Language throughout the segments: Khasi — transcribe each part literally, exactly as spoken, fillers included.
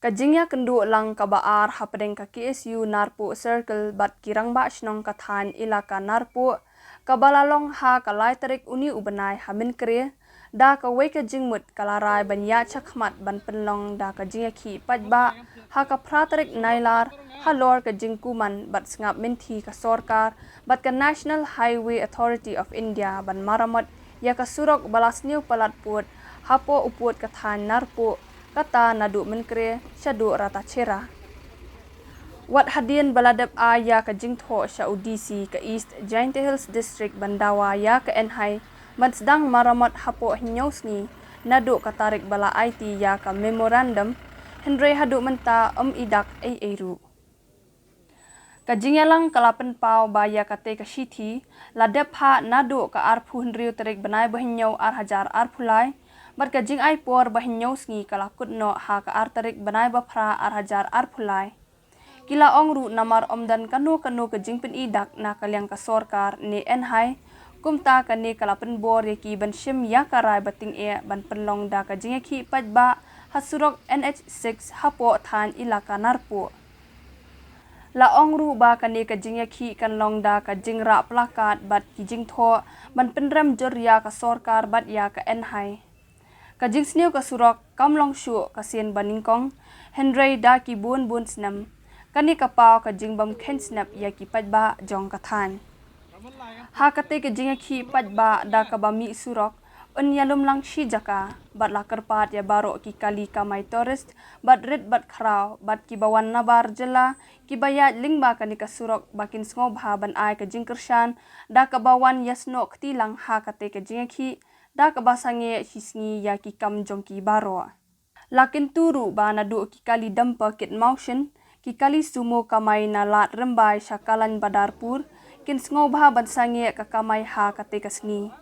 Ka jingïakynduh lang kaba ar hapdeng ka K S U Narpuh Circle bad ki rangbah shnong ka thaiñ Elaka Narpuh, kaba la long ha ka lai tarik une u bnai ha Mynkre, da kawei ka jingmut ka la rai ban ïaid shakhmat ban pynlong da ka jingïakhih paidbah ha ka phra tarik Nailar, halor ka jingkuman bad sngap mynthi ka sorkar bad ka National Highway Authority of India ban maramot ïa ka surok ba la sniew palat pud hapoh u pud ka thaiñ Narpuh, kata naduh Mynkre shaduh Ratachera. Wat hadien ba la dep ai ïa ka jingthoh sha u D C ka East Jaintia Hills District ban dawa ïa ka N H A I ban sdang maramot hapoh hynñiew sngi naduh ka tarik ba la aiti ïa ka memorandum, hynrei haduh mynta ym i dak ei ei ruh. Ka jingïalang ka la pynpaw ba ïa katei ka shithi la dep phah naduh ka arphew hynriew tarik bnai ba hynñiew ar hajar arphew lai, bad ka jingai por ba hynñiew sngi ka la kut noh ha ka ar tarik bnai ba phra ar hajar arphew lai. Ki la ong ruh namar ym don kano kano ka jingpyni dak na ka liang ka sorkar ne N H A I, kumta kane ka la pynbor ïa ki ban shim ïa ka rai ba tyngeh ban pynlong da ka jingïakhih paidbah ha surok N H six hapoh thaiñ Elaka Narpuh. La ong ruh ba kane ka jingïakhih kan long da ka jingrah plakat bad ki jingthoh ban pynrem jur ïa ka sorkar bad ïa ka N H A I. Ka jingsniew ka surok kam long shuh ka sien ba nyngkong, hynrei da ki bun bun snem, kane ka paw ka jingbym kheiñ snep ïa ki paidbah jong ka thaiñ. Ha katei ka jingïakhih paidbah da kaba mih surok, yn ïalum lang shi jaka bad la kyrpad ïa baroh ki kali kamai tourist bad rit bad khraw bad kiba wan nabar jylla kiba ïaid lyngba kane ka surok ba kin sngewbha ban ai ka jingkyrshan da kaba wan ïasnoh kti lang ha katei ka jingïakhih, da kaba sangeh shi sngi ïa ki kam jong ki baroh. La kyntu ruh ba naduh ki kali dumper kit mawshin, ki kali sumo kamai na Lad Rymbai sha Kalain Badarpur kin sngewbha ban sangeh ka kamai ha katei ka sngi.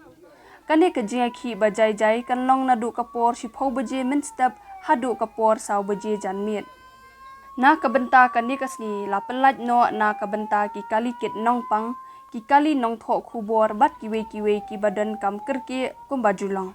Kane ka jingïakhih ba jai jai kan long naduh ka por shiphew baje mynstep haduh ka por saw baje janmiet. Na ka bynta kane ka sngi la pynlait noh na ka bynta ki kali kit nongpang, ki kali nongthoh khubor bad kiwei kiwei kiba donkam kyrkieh kumba ju long.